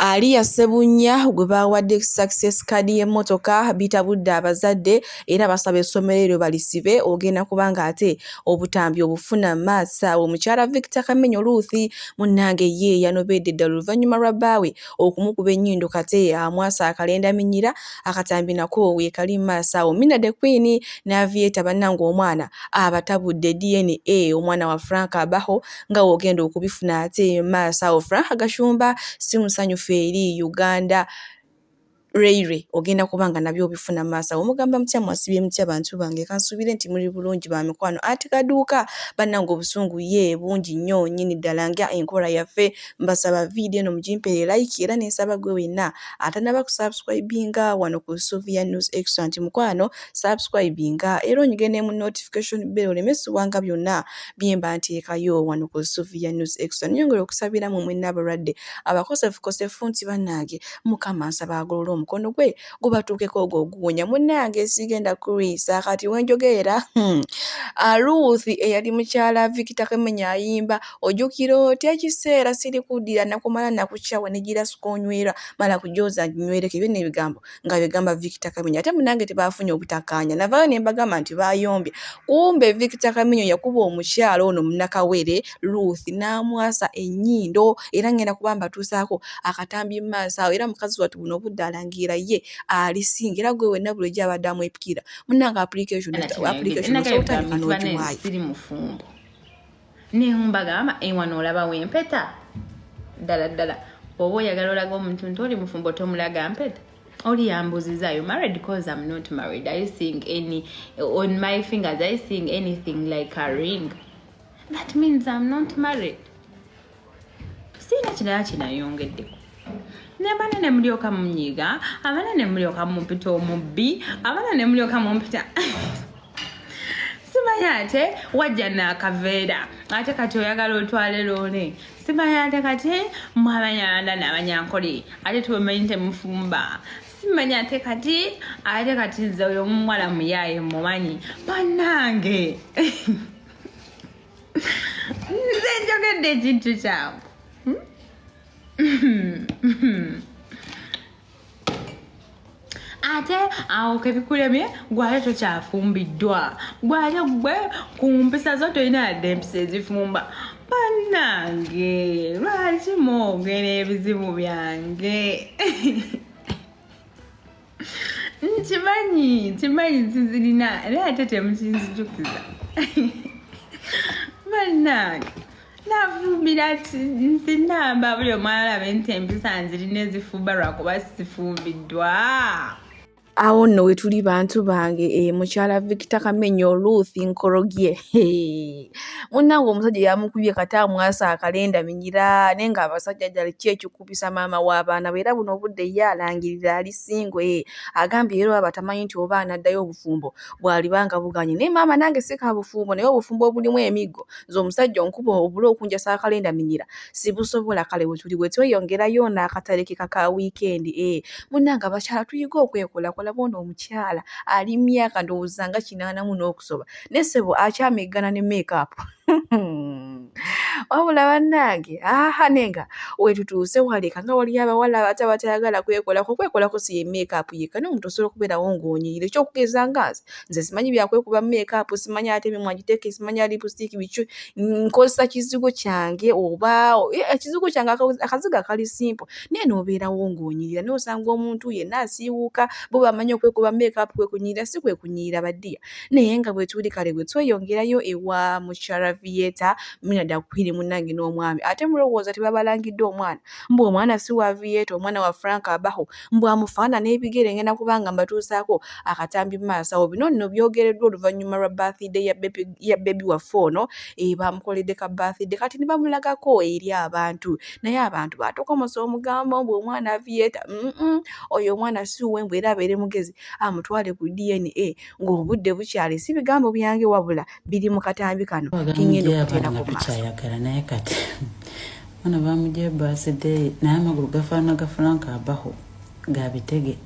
Aliyah Ssebunya gwe baawadde Success Card y'emmotoka bitabudde abazadde era basaba essomero eryo balisibe ogenda kuba ng'ate obutambi obufuna mu maaso awo. Mukyala Victor Kamenyo Ruth munnange ye yanobedde ddala oluvannyuma lwa bbaawe okumukuba ennyindo kate amwasa akalenda minyira akatambi nako weekali mu maaso awo. Mina the Queen ne Aviator bannange omwana abatabudde DNA omwana wa Frank Abaho nga w'ogenda okubifuna ate mu maaso awo. Frank Gashumba si musanyufu eri Uganda Railway ogenda kuba nga nabyo obifuna mu maaso awo. Mugamba mutya mwasibye mutya bantu bange kansuubire nti muli bulungi ba mikwano. Anti kaduuka bannange obusungu ye bungi nnyo nnyini ddala nga enkola yaffe. Mbasaba vidiyo eno mugimpeere like era ne nsaba gwe wenna atanaba kusubscribinga wano ku Sofia News Extra nti mukwano subscribinga era onyige ne mu notification bell oleme ssubwanga byonna bye mba nteekayo wano ku Sofia News Extra. Nnyongera okusabira mmwe mwenna abalwadde abakosefukosefu nti bannange Mukama nsaba agolole omukono gwe gubatuukeko ogwo oguwonya. Munnange sigenda kulwisa kati we njogerera Ruth eyali mukyala Victor Kemenya ayimba ojjukira otya ekiseera sirikuddira nakumala nakukyawa ne girasuka onywera mala kugyoza nginywereko ebyo nno ebigambo nga bigamba Victor Kamenyo ate munange tebaafunye obutakkaanya navaayo ne mbagamba nti baayombye kumbe Victor Kamenyo yakuba omukyala ono munnakawere Ruth n'amwasa ennyindo era ngenda kuba mbatuusaako akatambi mu maaso awo era mukazi wattu buno obudde alangira ye alisinga era gwe wenna bulijjo abadde amwepikira munnange application application osobola otandika n'ogiwaayo. Siri mufumbo nembagamba ewano olabawo empeta ddala ddala oba oyagala olaga omuntu nti oli mufumbo tomulaga mpeta oli yambuziza you married cause I'm not married are you seeing any on my fingers are you seeing anything like a ring that means I'm not married siina kirala kinayongeddeko nebana ne mulyoka munyiga abana ne mulyoka mumpita omubbi abana ne mulyoka mumpita simanyi ate wajja n'akaveera ate kati oyagala otwale loole simanyi ate kati mwe abanyarwanda n'abanyankole ate tubamanyi temufumba simanyi ate kati ate kati nze oyo omuwala muyaaye mumanyi bannange nze njogedde ekintu kyawe ate awo kebikulemye gwate tokyafumbiddwa gwate gwe ku mpisa zo tolina yadde empisa ezifumba bannange lwaki mwogera ebizibu byange nkimanyi nkimanyi nzizirina naye ate temukinzijukiza bannange nafumbira nsi namba buli omu alaba nti empisa nzirina ezifumba lwakuba sifumbiddwa. Awo nno we tuli bantu bange e mukyala Victor Kamenyo Ruth Nkorogye munnange omusajja yamukubye kata amwasa akalenda minyira naye ng'abasajja ddala ki ekikubisa maama w'abaana be era buno obudde ye alangirira ali single eh agambye era oba tamanyi nti oba anaddayo obufumbo bw'aliba nga buganye naye maama nange si ka bufumbo naye obufumbo obulimu emiggo nze omusajja onkuba obule okunjasa akalenda minyira sibusobola kale wetuli bwetweyongerayo n'akatalekeka ka wiikendi eh munnange abakyala tuyige okwekolakola bona omukyala ali myaka ndowooza nga kinaana mu n'okusoba ne ssebo akyameggana ne makeup wabula bannange aha nenga wetutuuse waleka nga waliyo abawala abato abatayagala kwekolako kwekolako si ye makeup yekka naye omuntu osobola okubeerawo ng'onyiira ekyokugeza nga nze nze simanyi byakwekuba makeup simanyi ate emimwa ngiteeke simanyi lipstick biki nkozesa kizigo kyange oba ekizigo kyange akazigo akali simple naye n'obeerawo ng'onyirira naye osanga omuntu yenna asiiwuuka bo bamanyi okwekuba makeup kwe kunyirira si kwe kunyirira baddiya naye nga bwe tuli kale bwe tweyongerayo ewa mukyala Vieta Minada Queen munnange n'omwami ate mulowooza tebabalangidde omwana mbu omwana si wa Vieta omwana wa Frank Abaho mbu amufaanana ebigere ngenda kubanga mbatuusaako akatambi mu maaso awo bino nno byogereddwa oluvannyuma lwa birthday ya baby, ya baby waffe ono e, bamukoledde ka birthday kati ne bamulagako eri abantu naye abantu batokomosa omugambo mbu omwana Vieta oyo omwana si wuwe mbu era abeere mugezi amutwale ku DNA ng'obudde bukyali si bigambo byange wabula biri mu katambi kano kengenda okuteera ku maaso. Tukyayagala naye kati mwana bamugyayo birthday naye amagulu gafaanana ga Frank Abaho ga bitege.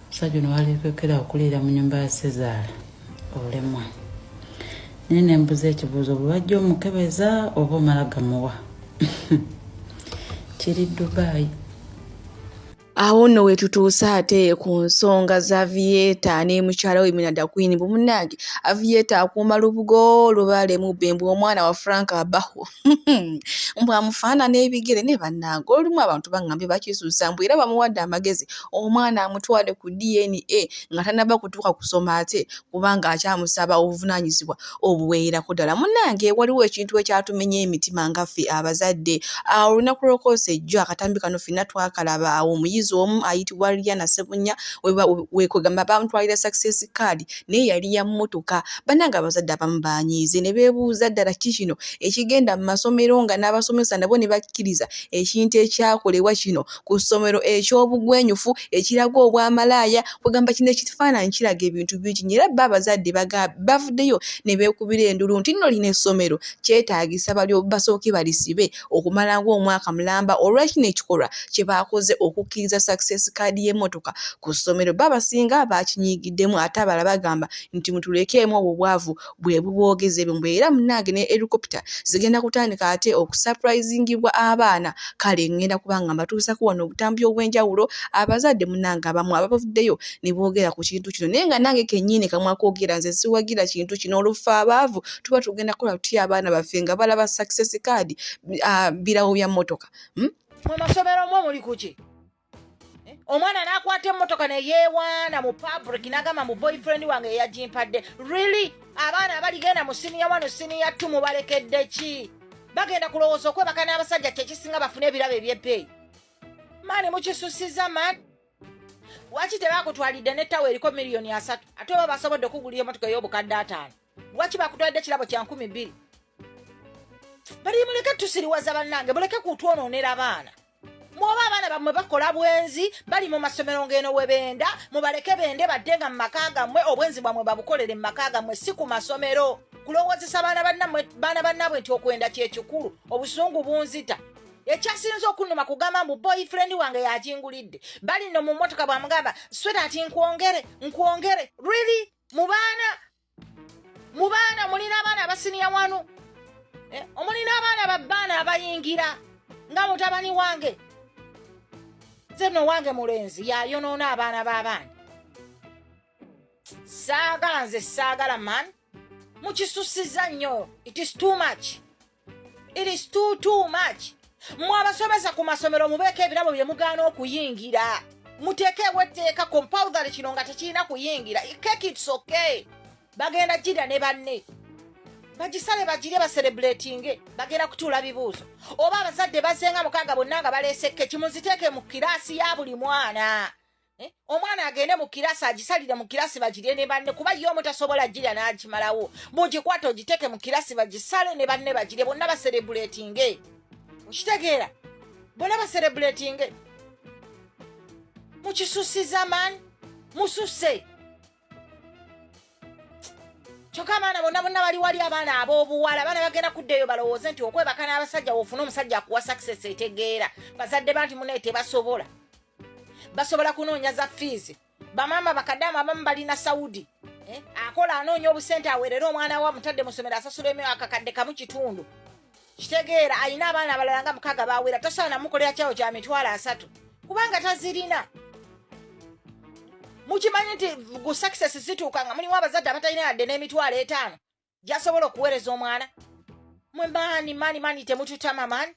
Omusajja ono walikwekera okuliira mu nyumba ya Sezaala olemwa naye nembuza ekibuuzo bwe bajja omukebeza oba omala gamuwa. Kiri Dubai. Awo nno we tutuuse ate ku nsonga za Aviator ne mukyala we Minada Queen. Mbu munnange Aviator akuuma lubugo lubaale mubbe, mbu omwana wa Frank Abaho mbu amufaanana ebigere. Naye bannange olumu abantu baŋŋambye bakisussa, mbu era bamuwadde amagezi omwana amutwale ku DNA nga tannaba kutuuka kusoma ate kubanga akyamusaba obuvunaanyizibwa obuweerako ddala. Munnange waliwo ekintu ekyatumenya emitima nga ffe abazadde. Awo olunaku lw'okwosa ejjo akatambi kano ffenna twakalaba. Awo omuyizi omu ayitibwa Rihanna Ssebunya wekwegamba bamutwalira success card naye yali ya mmotoka. Bannange abazadde abamu banyiize ne beebuuza ddala ki kino ekigenda mu masomero nga n'abasomesa nabo ne bakkiriza ekintu ekyakolebwa kino ku ssomero eky'obugwenyufu ekiraga obwamalaaya. Kwegamba kino ekifaananyi kiraga ebintu bingi nnyo era bo abazadde bavuddeyo ne beekubira endulu nti nno lino essomero kyetaagisa basooke balisibe okumala ng'omwaka mulamba olw'ekino ekikolwa kye baakoze okukkiriza success card y'emmotoka ku ssomero. Bo abasinga bakinyiigiddemu ate abalala bagamba nti mutulekeemu obwo bwavu bwe buboogeza ebyo, mbu era munnange ne helicopter zigenda kutandika ate okusurprisingibwa abaana. Kale ŋŋenda kuba nga mbatuusako wano obutambi obw'enjawulo abazadde munnange abamu abavuddeyo ne boogera ku kintu kino, naye nga nange kennyini kamwa koogera nze siwagira kintu kino. Olwo ffe abaavu tuba tugenda kukola tutya abaana baffe nga balaba success card birabo bya mmotoka? Mu masomero mwe muli kuki? Omwana n'akwata emmotoka ne yeewaana mu public n'agamba mu boyfriend wange eyagimpadde. Really, abaana abaligenda mu senior 1, senior 2, mubalekedde ki? Bagenda kulowooza okwebaka n'abasajja kyekisinga bafune ebirabo ebyebbeeyi. Maani mukisusiza maani. Lwaki tebakutwalidde n'ettawa eriko miliyoni 30, ate oba basobodde okugulira emotoka ey'obukadde 50? Lwaki bakutwalidde ekirabo kya 2000? Bali muleke tusiriwaza bannange, muleke kutwonoonera baana. Mwoba abaana bammwe bakola bwenzi, bali mu masomero ng'eno we benda, mubaleke bende, badde nga mu maka gammwe. Obwenzi bwammwe babukolere mu maka gammwe, si ku masomero kulowoozesa baana bannammwe, baana bannaabwe nti okwenda kyekikulu. Obusungu bunzita. Ekyasinze okunnuma kugamba mbu boyfriend wange yakingulidde. Bali nno mu mmotoka, bwamugamba, "Sweetheart, nkwongere, nkwongere." Really, mu baana, mu baana mulina abaana aba senior 1, omulina abaana babbaana abayingira nga mutabani wange. Nze nno wange mulenzi yayonoona abaana b'abaana. Saagala, nze saagala man, mukisusiza nnyo. It is too much, it is too too much. Mmwe abasomesa ku masomero, mubeeko ebirabo bye mugaana okuyingira. Muteekeewo etteeka compulsory, kino nga tekirina kuyingira. Cake, it's okay, bagenda girya ne banne, bagisale bagirye, bacelebratinge. Bagenda kutuula bibuuzo oba abazadde bazenga mukaaga bonna nga baleese keki, muziteeke mu kiraasi ya buli mwana. Omwana agende mu kirasi, agisalire mu kirasi, bagirye ne banne, kuba ye omu tasobola girya n'agimalawo. Bw'ogikwata ogiteeke mu kirasi, bagisale ne banne, bagirye bonna, bacelebratinge. Okitegeera? Bonna bacelebratinge. Mukisusiza man, mususe. Kyokka abaana bonna bonna bali wali, abaana ab'obuwala, abaana bagenda kudda eyo balowooze nti okwebaka n'abasajja woofuna omusajja akuwa success. Etegeera bazadde ba nti munaye tebasobola, basobola kunoonya za fees. Bamaama bakadaama abamu balina Saudi, akola anoonya obusente aweerere omwana we amutadde musomero, asasula akakadde 1 kitundu. Kitegeera ayina abaana abalala nga mukaaga bawera, tosaana mukolera kyawo kya 300,000 kubanga tazirina. Mukimanyi nti gu success zituuka nga mulimu abazadde abatalina yadde n'50,000 gyasobola okuweereza omwana. Mwe maani maani maani, temututama maani.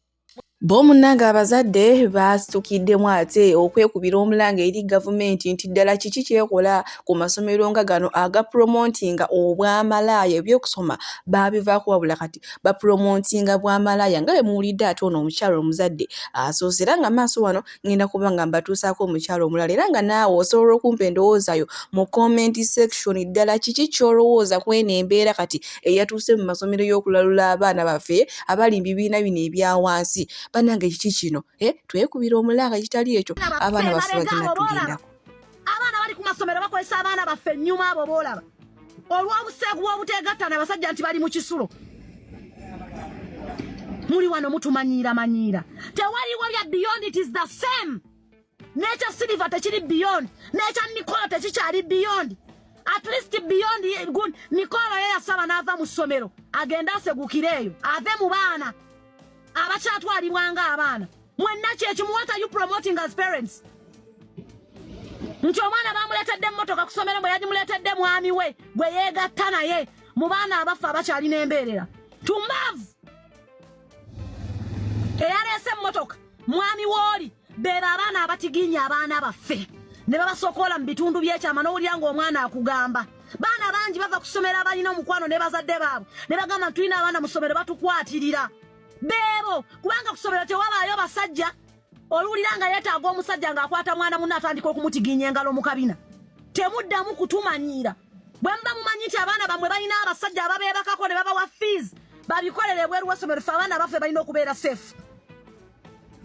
Bo munnange abazadde baasitukiddemu ate okwekubira omulanga eri gavumenti nti ddala kiki kyekola ku masomero nga gano agapromotinga obwamalaaya? Ebyokusoma baabivaako, wabula kati bapromotinga bwamalaaya nga bwe muwulidde. Ate ono omukyala omuzadde asoose, era nga maaso wano ngenda kuba nga mbatuusaako omukyala omulala, era nga naawe osobola okumpa endowooza yo mu comment section. Ddala kiki ky'olowooza ku eno embeera kati eyatuuse mu masomero y'okulalula abaana baffe abali mu bibiina bino ebya wansi? Bannange, kiki kino? Twekubira omulanga, ekitali ekyo abaana baffe bagenda tugendako. Abaana bali ku masomero bakozesa abaana baffe ennyuma. Abo boolaba olw'obuseegu bw'obuteegatta nabasajja nti bali mu kisulo, muli wano mutumanyiira manyiira. Tewaliwo bya beyond, it is the same. N'ekya Silver tekiri beyond, n'ekya Nicolo tekikyali beyond. At least beyond Nicolo ye yasaba n'ava mu ssomero agende asegukire eyo, ave mu baana abakyatwalibwa nga abaana. Mwenna kyekimu. What are you promoting as parents? Nti omwana bamuleetedde emmotoka ku ssomero, bwe yagimuleetedde mwami we gwe yeegatta naye mu baana abaffe abakyalina embeerera. Tumbavu eyaleese emmotoka mwami wooli, beeba abaana abatiginya abaana baffe ne babasokoola mu bitundu by'ekyama. N'owulira ng'omwana akugamba, baana bangi bava ku ssomero abalina omukwano ne bazadde baabwe ne bagamba nti tulina abaana mu ssomero batukwatirira. Beebo, kubanga ku ssomero tewabaayo basajja. Oluwulira nga yeetaaga omusajja ng'akwata mwana munne, atandika okumutiginya engalo mu kabina. Temuddamu kutumanyiira. Bwe muba mumanyi nti abaana bammwe balina abasajja ababeebakako ne babawa fees, babikolere ebweru w'essomero. Ffe abaana baffe balina okubeera safe,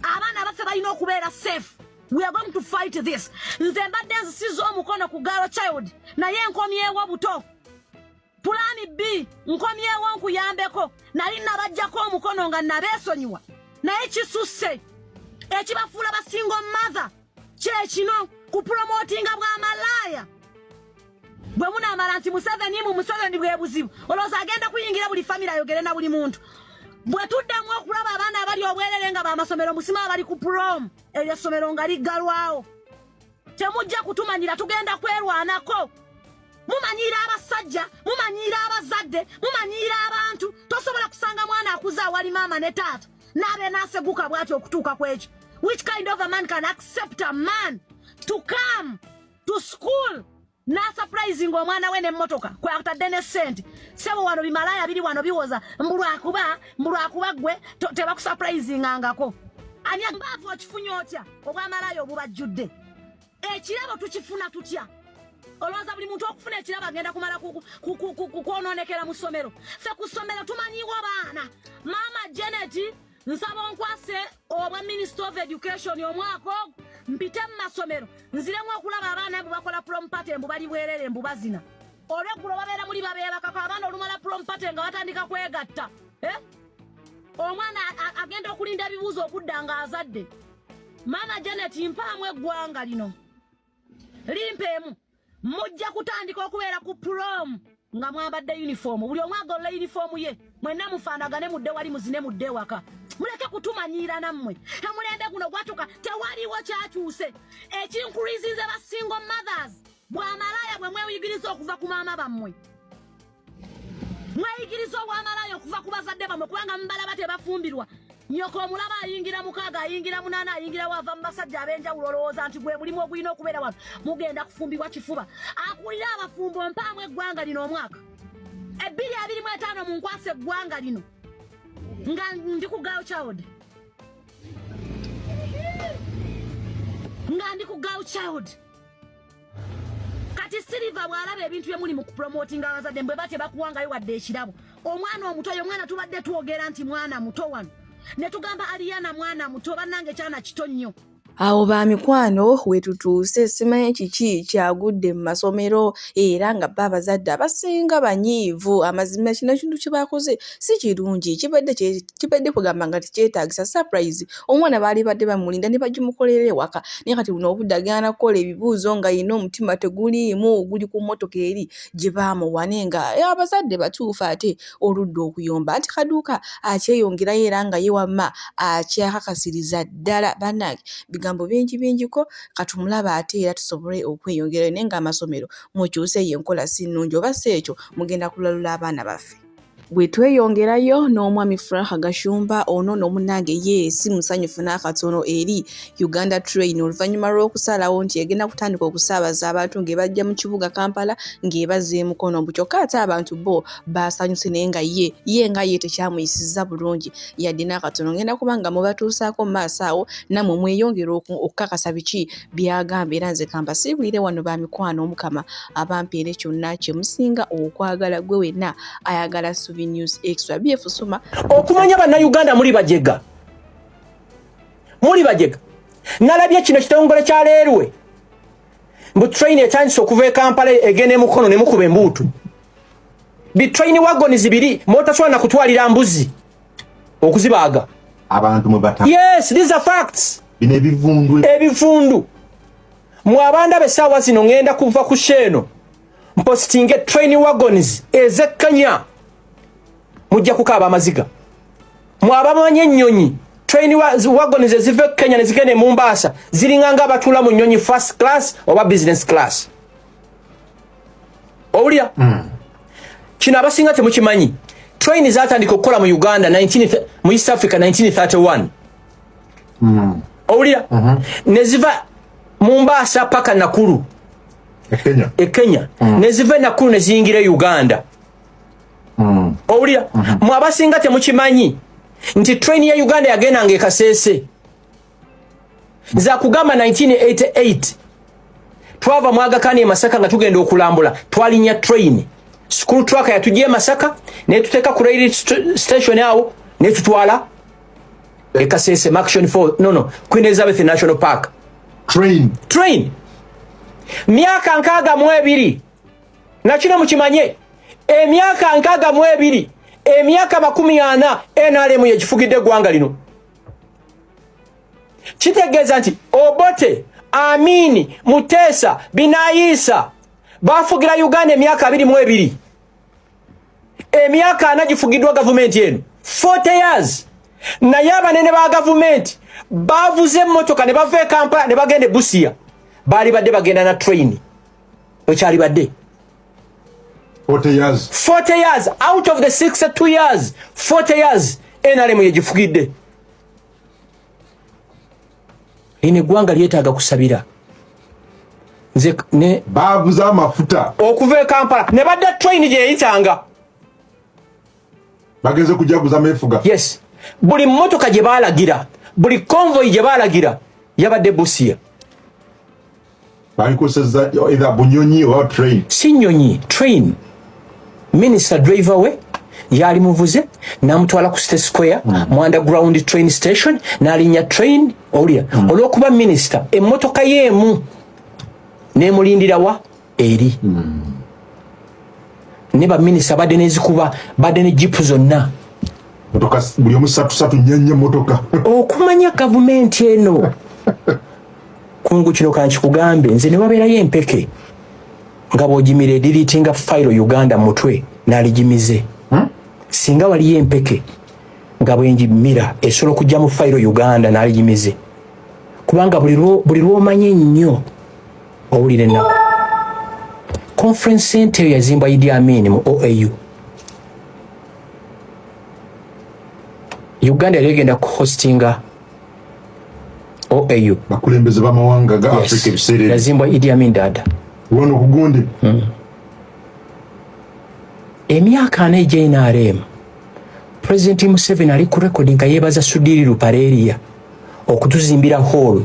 abaana baffe balina okubeera safe. We are going to fight this. Nze mbadde nzisiza omukono ku girl child, naye nkomyewo buto. Plan B, nkomyewo nkuyambeko. Nali nabajjako omukono nga nabeesonyiwa, naye kisusse. Ekibafuula ba single mother kyekino, kupromotinga bwamalaaya. Bwe munaamala nti Museveni mu Museveni bwe buzibu, olowooza agenda kuyingira buli famire ayogere na buli muntu? Bwe tuddamu okulaba abaana abali obwerere nga bamasomero musima abali ku prom, eryo essomero nga liggalwawo. Temujja kutumanyira, tugenda kwerwanako. Mumanyiira abasajja, mumanyiira abazadde, mumanyiira abantu. Tosobola kusanga mwana akuze awali maama ne taata n'abe n'aseguka bw'ati okutuuka ku ekyo. Which kind of a man can accept a man to come to school n'asurprisinga omwana we n'emmotoka kwatadde ne ssente? Sebo, wano bimalaaya biri wano biwoza mbulwakuba gwe tebakusurprisingangako. Ani mbaavu? Okifunye otya obwamalaaya obubajjudde? Ekirabo tukifuna tutya? Olowooza buli muntu okufuna ekirabo agenda kumala kwonoonekera mu ssomero? Ffe ku ssomero tumanyiwo baana. Maama Janet, nsaba onkwase obwa Minister of Education omwaka ogwo, mpite mu masomero nziremu okulaba abaana mbu bakola prom party, mbu bali bwerere, mbu bazina. Olweggulo babeera muli babeebakako. Abaana olumala prom party nga batandika kwegatta, eh? Omwana agenda okulinda ebibuuzo okudda ng'azadde. Maama Janet, mpaamu eggwanga lino, limpeemu. Mujja kutandika okubeera ku prom nga mwambadde uniform, buli omu agolola uniform ye, mwenna mufaanagane, mudde wali muzine, mudde ewaka. Muleke kutumanyiira nammwe. Omulembe guno gwatuka, tewaliwo kyakyuse. Ekinkurizinze ba single mothers bwamalaaya bwe mweyigiriza okuva ku maama bammwe. Mweyigiriza obwamalaaya okuva ku bazadde bammwe, kubanga mubalaba tebafumbirwa. Nyoko omulaba ayingira 6, ayingira 8, ayingira wava mu basajja ab'enjawulo. Olowooza nti gwe mulimu ogulina okubeera wano, mugenda kufumbibwa kifuba. Akulira abafumbo, mpaamu eggwanga lino omwaka 2025, mu nkwasa eggwanga lino nga ndi ku girl child, nga ndi ku girl child. Kati Silver bw'alaba ebintu bye muli mu kupromotinga abazadde mbwe batya bakuwangayo wadde ekirabo, omwana omuto oyo, omwana tubadde twogera nti mwana muto wano, ne tugamba Aliyana mwana muto. Bannange, kyana kito nnyo. Awo ba mikwano wetutuuse, simanyi kiki kyagudde mu masomero, era nga bo abazadde abasinga banyiivu. Amazima kino ekintu kye bakoze si kirungi, kibadde kugamba nga tekyetaagisa surprise. Omwana baali badde bamulinda ne bagimukolera ewaka, naye kati buno obudde agenda kukola ebibuuzo nga yenna omutima teguliimu, guli ku mmotoka eri gye baamuwa. Naye nga abazadde batuufu ate oludda okuyomba nti kaduuka akyeyongerayo, era nga ye wamma akyakakasiriza ddala. Bannange, bigambo bingi bingiko, katumulaba ate era tusobole okweyongerayo. Naye ng'amasomero mukyuse eyo enkola si nnungi, oba si ekyo mugenda kulalula abaana baffe. Bwe tweyongerayo n'omwami Frank Gashumba, ono n'omunnange ye si musanyufu n'akatono eri Uganda Train oluvannyuma lw'okusalawo nti egenda kutandika okusaabaza abantu ng'ebajja mu kibuga Kampala ng'ebazza e Mukono. Mbu kyokka ate abantu bo baasanyuse, naye nga ye nga ye tekyamuyisizza bulungi yadde n'akatono. Ngenda kuba nga mubatuusaako mu maaso awo, nammwe mweyongere okukakasa biki by'agamba. Era nze kambasiibulire wano ba mikwano, Omukama abampeere kyonna kye musinga okwagala. Gwe wenna ayagala Subi News Extra BF Suma. Okumanya Bannayuganda muli bajega, muli bajega. Nalabye kino kitongole kya leerwe mbu train etandise okuva e Kampala egenda e Mukono, ne mukuba embuutu. Bi train wagons biri motasobola nakutwalira mbuzi okuzibaaga. Abantu mwe bata. Yes, these are facts. Bino ebivundu. Ebivundu mwe abanda b'essaawa zino. Ŋŋenda kuva ku sheeno mpositinge train wagons ez'e Kenya, mujja kukaaba amaziga. Mwe abamanyi ennyonyi. Train wagon ze ziva e Kenya ne zigenda e Mombasa ziringa nga abatuula mu nnyonyi first class oba business class. Owulira? Kino abasinga temukimanyi. Train zatandika okukola mu Uganda 19 mu East Africa 1931. Owulira? Ne ziva Mombasa paka Nakuru. E Kenya. E Kenya. Ne ziva e Nakuru ne ziyingira e Uganda. Owulira? Mwe abasinga temukimanyi nti train ya Uganda yagendanga e Kasese. Nze akugamba 1988 twava mu Aga Khan e Masaka nga tugenda okulambula, twalinya train. School truck yatujja e Masaka netuteeka ku rail station awo netutwala e Kasese Murchison 4, no, Queen Elizabeth National Park. Train. Train. Myaka 62. Nakino mukimanye, emyaka 62, emyaka 40 NRM yegifugidde eggwanga lino. Kitegeeza nti Obote, Amini, Muteesa, Binaisa bafugira Uganda emyaka 22. Emyaka 40 gifugiddwa gavumenti eno, 40 years. Naye abanene ba gavumenti bavuze emmotoka ne bava e Kampala ne bagenda e Busia. Baali badde bagenda na train. Ekyali badde 40 years. 40 years out of the 62 years, 40 years NRM yegifugidde. Lino eggwanga lyetaaga kusabira. Nze ne bavuze amafuta okuva e Kampala ne badda train gye yayitanga. Bagenze kujaguza mefuga. Yes. Buli mmotoka gye baalagira, buli convoy gye baalagira yabadde Busia. Balikosezza either bunyonyi oba train. Si nnyonyi, train. Minister driver we yali muvuze n'amutwala ku State Square mu underground train station n'alinnya train. Owulira? Olw'okuba minister emmotoka y'emu n'emulindira wa eri. Ne baminisita badde n'ezikuba, badde ne jipu zonna. Motoka buli omu ssatu ssatu nnya nnya motoka. Okumanya gavumenti eno kungu kino kankikugambe, nze ne wabeerayo empeke nga bw'ogimira ediriitinga fayiro Uganda mutwe n'aligimize. Singa waliyo empeke nga bwengimira esobola okujja mu fayiro Uganda n'aligimize, kubanga buli lw'omanya ennyo owulira ennaku. Conference center eyo yazimbwa Idi Amin mu OAU. Uganda yali egenda kuhostinga OAU. Bakulembeze b'amawanga ga Africa ebiseera ebyo. Yazimbwa Idi Amin Dada. Wano ku gundi. Emyaka 4 egya NRM, President Museveni ali ku record nga yeebaza Sudhir Ruparelia okutuzimbira hall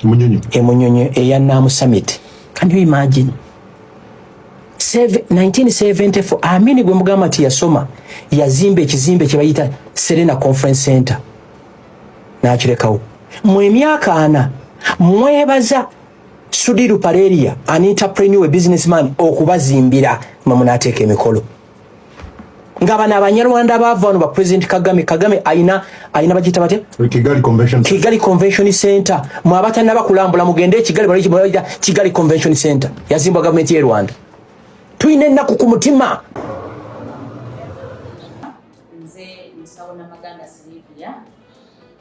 Munyonyo. E Munyonyo eya Namu Summit. Can you imagine? 1974 Amini gwe mugamba nti yasoma yazimba ekizimbe kye bayita Serena Conference Center n'akirekawo. Mu emyaka 4 mwebaza Sudhir Ruparelia, an entrepreneur, businessman, okubazimbira mwe munaateeka emikolo. Nga bano Abanyarwanda baava wano ba President Kagame, Kagame alina bagiyita batya? Kigali Convention Center. Kigali Convention Center. Mwe abatannaba kulambula mugende e Kigali, bayita Kigali Convention Center. Yazimbwa gavumenti y'e Rwanda. Tulina ennaku ku mutima. Nze musawo Namaganda Sylvia,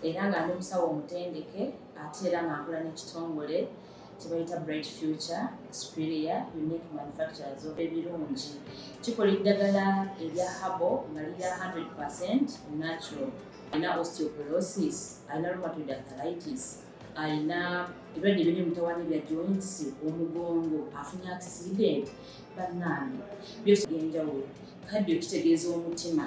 era nga ndi musawo omutendeke ate era nga nkola n'ekitongole kye bayita Bright Future Superior Unique Manufacturers of ebirungi. Kikola eddagala erya herbal nga lirya 100% natural. Alina osteoporosis, alina rheumatoid arthritis, alina ebirwadde ebiri emitawaana ebya joints, omugongo, afunye accident, bannange byose ebyenjawulo. Kaddio kitegeeza omutima,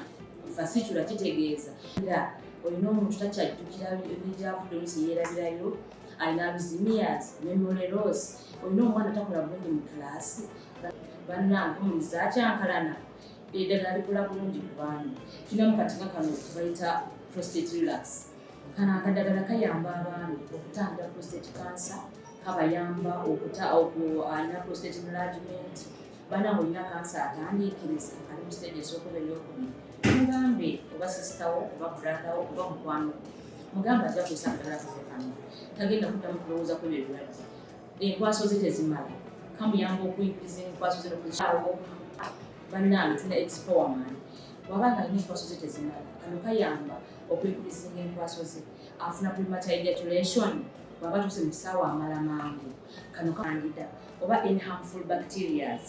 fasicula kitegeeza era olina omuntu takyajjukira ebijavudde, oluusi yeerabirayo, alina Alzheimer's, memory loss, olina omwana takola bulungi mu kilaasi, bannange omulizi akyankalana, eddagala likola bulungi ku baami. Tulinamu kati nga kano kebayita prostate relax. Kano akadagala kayamba abaami okutangira prostate cancer, kabayamba alina prostate enlargement, bannange olina kansa atandiikiriza ali mu stage esooka oba eyokubiri, mugambe oba sisitawo oba brotherwo oba mukwano gwo, mugambe ajja kukozesa akadagala kaffe kano, tagenda kuddamu kulowooza ku ebyo ebirwadde. Enkwaso ze tezimala, kamuyamba okuyigiriza enkwaso ze n'okuzisaawo. Bannange tulina expowerman, bw'aba nga alina enkwaso ze tezimala, kano kayamba Okuinkurizinga enkwaso ze, afuna premature ejaculation bw'aba atuuse mu kisaawe amala mangu. Kano candida oba any harmful bacterias.